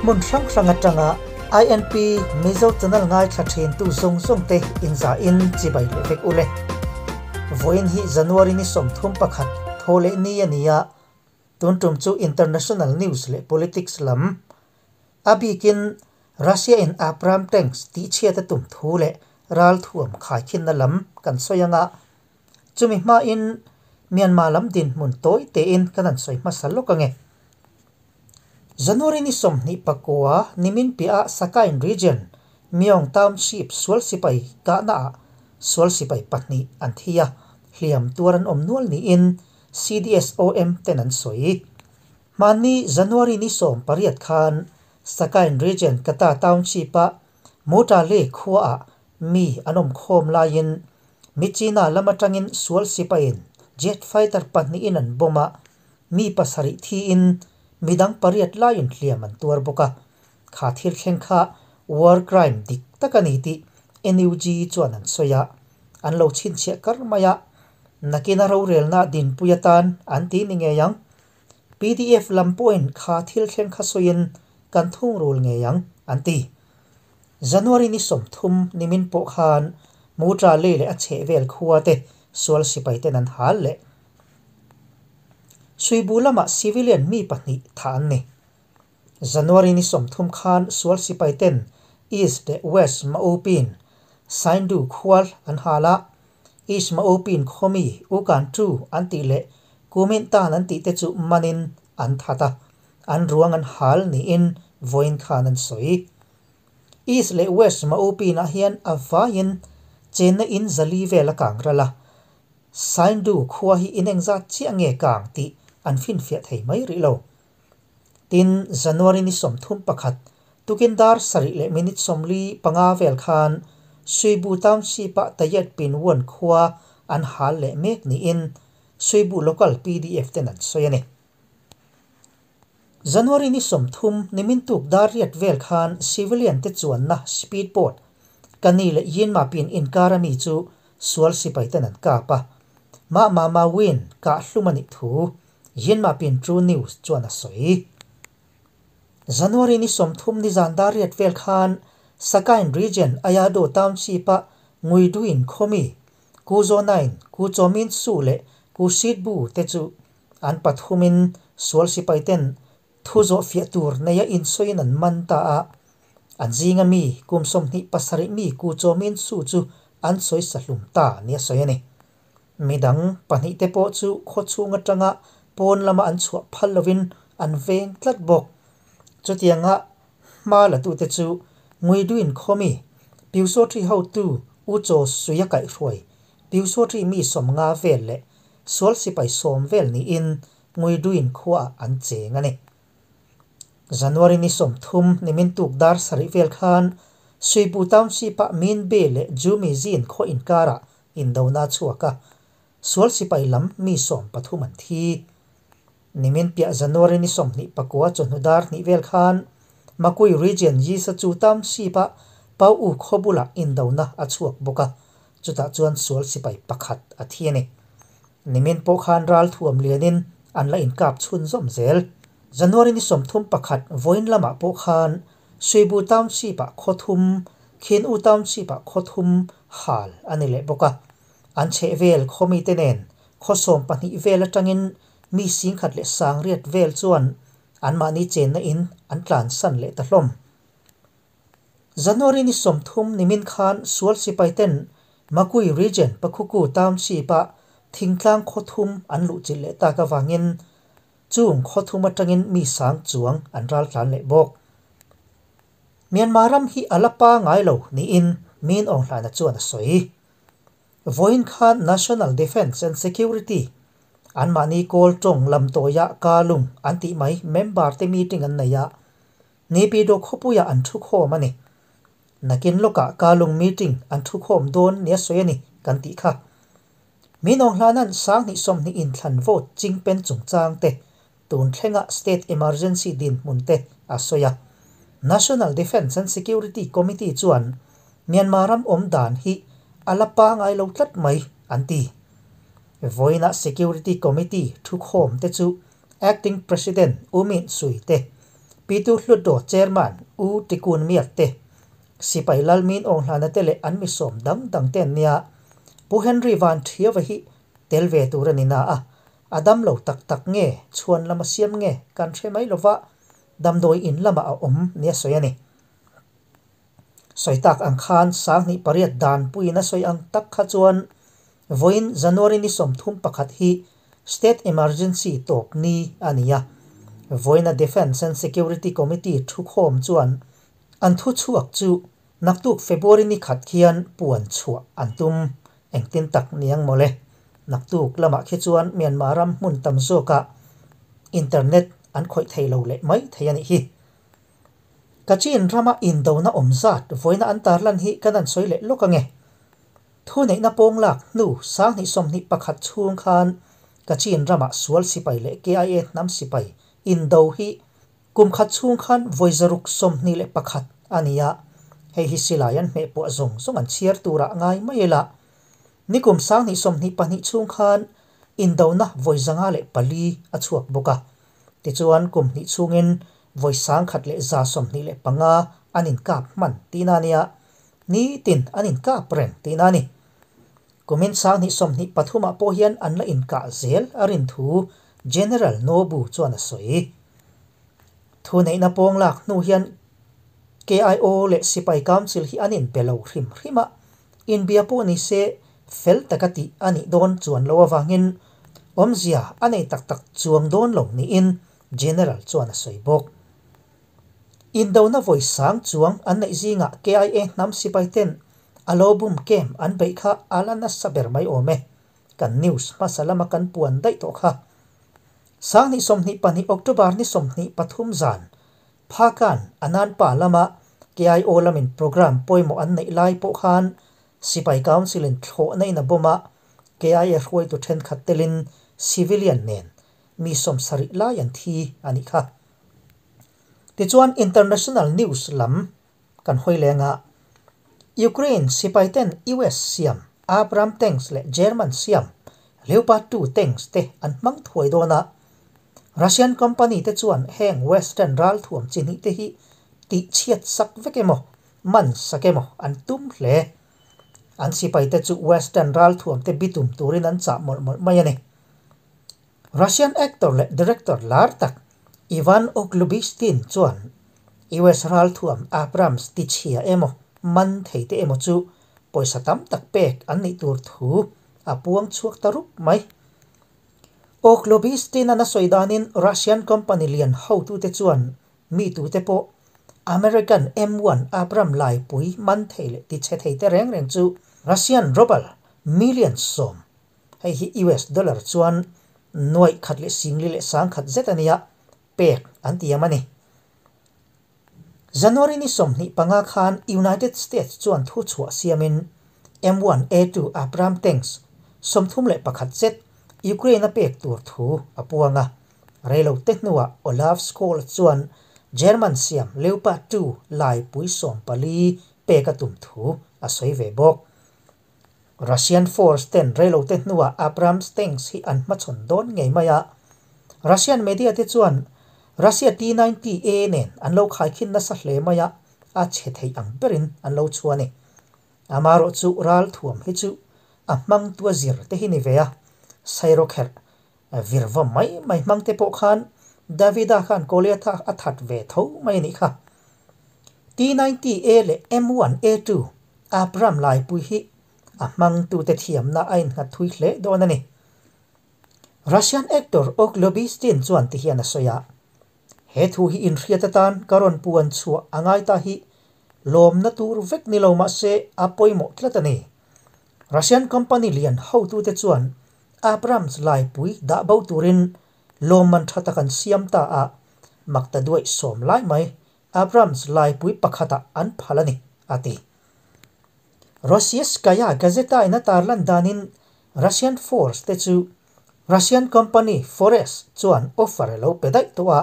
Hmun hrang hrang atanga INP Mizo channel ngaithla thin tu zawng zawng te inza in chibai leh vek ule. Vawiin hi January ni 31 thaw leh ni a ni a, tun tum chu international news leh politics lam a bikin Russia in Abram tanks tih chhiat a tum thu leh ral thuam khaikhinna lam kan sawi anga chumi hmain Myanmar lam dinhmun tawi tein kan an sawi hmasa lawk ange. January ni 29 nimin piah Sakain region Myong Township sual sipai kahna sual sipai 2 an thia hliam tuaran awm nual niin CDSOM ten an sawi. Mani January ni 18 khan Sakain region Kata Township a Muta le khuwa a mi anom khom lain Michina lama tangin sual sipain jet fighter 2 in an boma mi pasari thi in midang pariat lain hliam an tuar boka kha thil thleng kha war crime dik takani ti NUG chuan an soya an lo chin chhia kar maya nakina ro rel na din puyatan an ti ni nge yang PDF lampoin kha thil thleng kha soin kan thung rul nge yang an ti January ni 30 nimin po khan mutra le le a che vel khuwa te sual sipai ten an hal le Suibu lama civilian mi 2 than ni January ni 30 khan sual sipai ten East le West Maupin Saindu khual an hala East Maupin khomi ukan tu an ti le kumin tan an ti te chu manin an thata an ruang an hal ni in voin khan an soi East le West Maupin a hian avain chenna in zali vela kang rala Saindu khuwa hi inengza chi ange kang ti an fin fia thei mai ri lo tin January ni 31 tukin dar sari le minute 45 vel khan Suibu Township a tayet pin won khuwa an hal le mek ni in Suibu local PDF ten an soyane January ni 30 nimin tuk dar riat vel khan civilian te chuan na speedboat kani le yin ma pin in karami chu sual sipai ten an ka pa ma ma ma win ka hlumani thu yin ma pin True News chuan a soi January ni 30 ni zan dar riat vel khan Sakain region Ayado Township a nguiduin khomi ku zo 9 ku chomin su le ku sitbu te chu an pathumin sual sipai ten thu zo fia tur neya in soin an man ta a an zinga mi kum 27 mi ku chomin su chu an soi sahlum ta nia soyani midang pahnih te pawh chu khawchhung atanga pawn lama an chhuah phal lovin an veng tlat bawk chutianga hma la tu te chu nguiduin khomi piuso thi ho tu u chaw suya kai hruai piuso thi mi 50 vel le sual sipai 10 vel ni in nguiduin khuwa an cheng ani January ni 30 nimin tuk dar sari vel khan Suibu Township a min be le jumi zin kho inkara indona chuaka sual sipai lam mi 13 an thi nimin pia January ni 29 chonhudar ni vel khan Makui region yi sa chu township a pau u khobula indona a chuak boka chuta chuan sual sipai pakhat a thi ani nimin po khan ral thuam lianin an la in kap chhun zom zel January ni 31 voin lama po khan Suibu Township a khothum Khin U Township a khothum hal ani le boka an che vel khomi te nen khosom 2 vel atangin mi singkhat le sangriat vel chuan an mani chen na in an tlan san le ta hlom January ni 30 nimin khan sual sipai ten Makui region Pakhuku Township a thingtlang khothum an lu chil le ta ka wangin chung khothum atangin mi sang chuang an ral tlan le bok Myanmar ram hi alapa ngai lo ni in min ong hlana chuan a soi voin khan National Defense and Security an mani kol tong lam toya kalung an ti mai member te meeting an naya nepi do khopuya an thu khom ani nakin loka kalung meeting an thu khom don nia soyani kan ti kha minong hlanan sang ni som ni in thlan vote chingpen chungchang te tun thlenga state emergency din munte asoya National Defense and Security Committee chuan Myanmar ram om dan hi alapa ngai lo tlat mai an ti voina Security Committee thu khom te chu Acting President Umin Sui te Pitu Hluttaw Chairman U Tikun Myat te, Sipai Lal Min Aung Hlana te leh an mi sawm dang dang te an nia. Pu Henry Van Thiava hi tel ve tur a ni na a, a dam lo tak tak nge, chhuan lama siam nge kan hre mai lova, damdawi in lamah a awm nia sawi a ni. Sawi tak ang khan 2008 danpuiin a sawi ang tak kha chuan vawiin January ni 31 hi State Emergency tawp ni a ni a. Vawiina Defence and Security Committee thukhawm chuan an thuchhuak chu naktuk February ni khat khian puan chhuah an tum. Engtin tak niang mawle. Naktuk lamah khi chuan Myanmar ram hmun tam zawkah internet an khawih thei lo leh mai thei a nih hi. Kachin rama indona awm zat vawiina an tarlan hi kan han sawi leh lawk ange. Thuneihna pawng lak hnu 2021 chhung khan Kachin ramah sual sipai leh KIA hnam sipai indo hi kum khat chhung khan vawi 621 a ni a, hei hi silai an hmehpuah zawng zawng an chhiar turah ngai mai ila. Nikum 2022 chhung khan indona vawi 504 a chhuak bawk a. Tichuan kum hnih chhungin vawi 1125 an inkap hman tihna a nia, nitin an inkap reng tihna a ni. Kumin 2023 ah pawh hian an la inkah zel a rin thu General Nobu chuan a sawi. Thuneihna pawng lak hnu hian KIO leh Sipai Council hi an inpe lo hrim hrim a, inbia pawh ni se fel taka tih a nih dawn chuan lo avangin awmzia a nei tak tak chuang dawn lo niin General chuan a sawi bawk. Indona vawi sang chuang an neih zingah KIA hnam sipai ten a lo bum kem an beih kha a la nasa ber mai awm e. Kan news hmasa lama kan puan daih tawh kha. 2022 October ni 23 zan Phakan Ananpa lama KIO lamin program pawimawh an neih lai pawh khan Sipai Council in thlawhna in a bomb a, KIA hruaitu thenkhat telin civilian nen mi 70 lai an thi a nih kha. Tichuan international news lam kan hawi leng a, Ukraine sipai ten US siam Abram tanks leh German siam Leopard 2 tanks te an hmang thuai dawn a, Russian company te chuan heng Western ralthuam chi hnih te hi tihchhiat sak vek emaw, man sak emaw an tum hle. An sipai te chu Western ralthuam te bitum turin an chah mawlh mawlh mai a ni. Russian actor leh director lar tak Ivan Okhlobystin chuan US ralthuam Abrams tichhia emaw man thei te emaw chu pawisa tam tak pek an nih tur thu a puang chhuak ta rup mai. Okhlobystin an a sawi danin Russian company lian hotute chuan mi tute pawh American M1 Abram laipui man thei leh tichhe thei te reng reng chu Russian ruble million 10, hei hi US dollar chuan nuaih khat leh singli leh sangkhat zet a nia, pek an tiam a ni. January ni 25 khan United States chuan thu chhuah siamin M1 A2 Abram tanks 31 zet Ukraine a pek tur thu a puang a. Reilo te hnuah Olaf Scholz chuan German siam Leopard 2 laipui 14 pek a tum thu a sawi ve bawk. Russian force ten reilo te hnuah Abrams tanks hi an hmachhawn dawn ngei mai a. Russian media te chuan Russia T-90A nen an lo khaikhin nasa hle mai a, a chhe thei ang berin an lo chhuah a ni. Amaherawh chu ralthuam hi chu a hmangtu a zir te hi ni ve a, sairawkherh virva mai mai hmang te pawh khan Davida khan Goliatha a that ve tho mai a nih kha. T-90A leh M1A2 Abram laipui hi a hmangtute thiamna a innghat thui hle dawn a ni. Russian actor Okhlobystin chuan ti hian a sawi a, He thu hi inhriat atan ka rawn puan chhuah a ngai ta hi lawmna tur vek ni lo mahse a pawimawh tlat a ni. Russian company lian hotute chuan Abrams laipui dah bo turin lawmman tha tak an siam ta a, makta duaih sawm lai mai Abrams laipui pakhatah an phal a ni, a ti. Rossiyskaya Gazeta in a tarlan danin Russian force te chu Russian company Forest chuan offer a lo pe daih tawh a,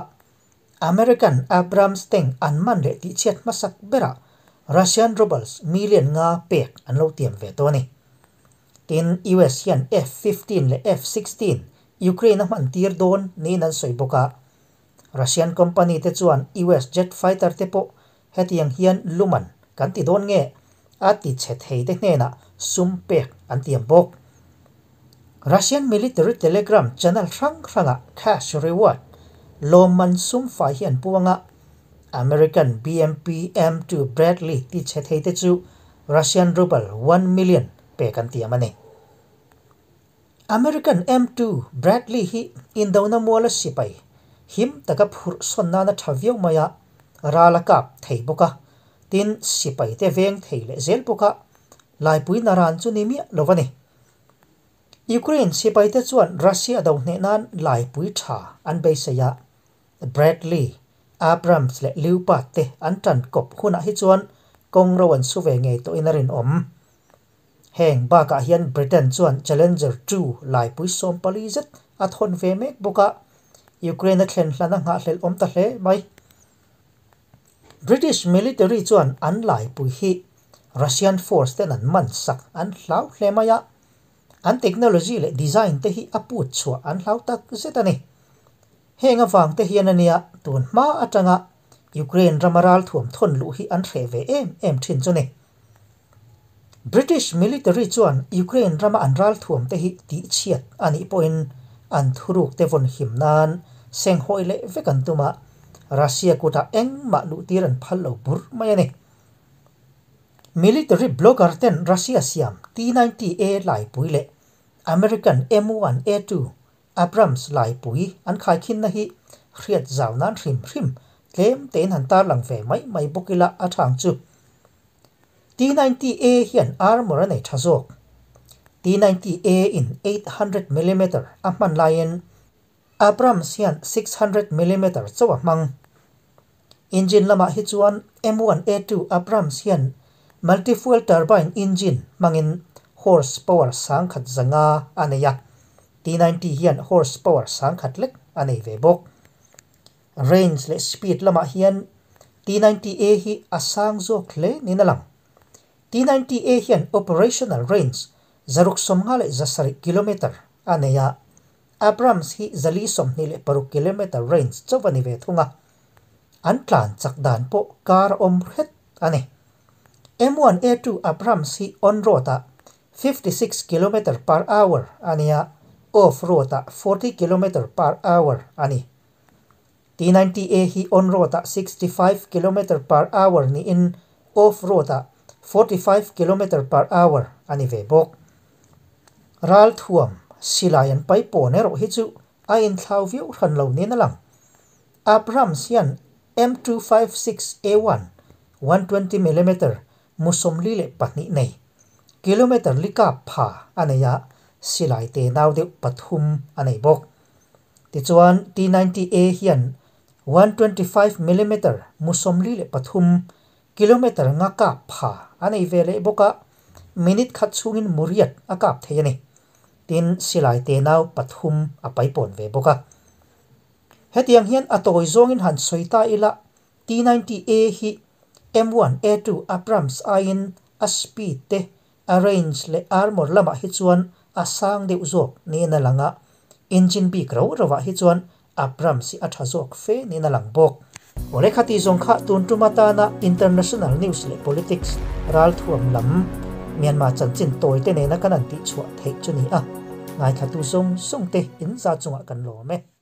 American Abrams tank an man leh tihchhiat hmasak berah Russian rubles million nga pek an lo tiam ve tawh a ni. Tin, US hian F-15 leh F-16 Ukraine a hman tir dawn niin an sawi bawk a. Russian company te chuan US jet fighter te pawh hetiang hian luman kan ti dawn nge a ti chhe thei te hnenah sum pek an tiam bawk. Russian military telegram channel hrang hrangah cash reward lawmman sum fai hi an puang a, American BMP M2 Bradley ti chhe thei te chu Russian ruble 1 million pek an tiam a ni. American M2 Bradley hi indona muala sipai him taka phurh sawn nana tha viau mai a, ral a kap thei bawk a, tin sipai te veng thei leh zel bawk a, laipui naran chu ni miah lo a ni. Ukraine sipai te chuan Russia do hneh nan laipui tha an beisei a, Bradley, Abrams leh Leopard te an tan kawp hunah hi chuan kawng ro an su ve ngei tawhin a rinawm. Heng bakah hian Britain chuan Challenger 2 laipui 14 zet a thawn ve mek bawk a, Ukraine a thlen hlan a nghahhlelh awm ta hle mai. British military chuan an laipui hi Russian force ten an man sak an hlau hle mai a, an technology leh design te hi a put chhuah an hlau tak zet a ni. Heng awang te hian ania tun hma atanga Ukraine ramaral thuam thon lu hi an hre ve em em thin chu ni. British military chuan Ukraine rama an ral thuam te hi ti chhiat ani pawhin an thuruk te von him nan seng hoi leh vek an tuma, Russia kuta engmah luh tir an phal lo bur mai ani. Military blogger ten Russia siam T-90A laipui leh American M1A2 Abrams laipui an khai khin na hi hriat zau nan hrim hrim tlem tein han tar lang ve mai mai bawk ila a thang chu. T-90A hian armor a nei tha zawk. T-90A in 800 mm a hman laiin Abrams hian 600 mm chaw a hmang. Engine lamah hi chuan M1A2 Abrams hian multi-fuel turbine engine hmangin horsepower 1100 a nei a. T-90 hian horsepower 1000 lek a nei ve bawk. Range leh speed lamah hian T-90A hi a sang zawk hle niin a lang. T-90A hian operational range 657 kilometer a nei a. Abrams hi 426 kilometer range chaw ani ve thung a. An tlan chak dan pawh kar awm hret a ni. M1A2 Abrams hi on road a 56 km per hour ania, off road a 40 km per hour ani. T-90A hi on road a 65 km per hour ni in off road a 45 km per hour ani ve bawk. Ral thuam silai an pai pawn erawh hi chu a inthlau viau hran lo niin a lang. Abrams hian M256A1 120 mm mu 42 nei kilometer li kap pha a nei a, silai te nau deuh pathum a nei bawk. Tichuan T-90A hian 125 mm mu 43 kilometer nga kap pha a nei ve leh bawk a, minute khat chhungin muriat a kap thei a ni. Tin silai te nau pathum a paipawn ve bawk a. Hetiang hian a tawi zawngin han sawi ta ila, T-90A hi M1A2 Abrams aiin a speed te, a range leh armor lamah hi chuan a sang deuh zawk niin a lang a, engine bik ro rovah hi chuan Abrams hi a tha zawk fe niin a lang bawk. Awle, khati zawng kha tun tuma tana international news leh politics, ral thuam lam, Myanmar chanchin tawi te nena kan an tih chhuah theih chu ni a. Ngaithla tu zawng zawng te in za chungah kan lawm e.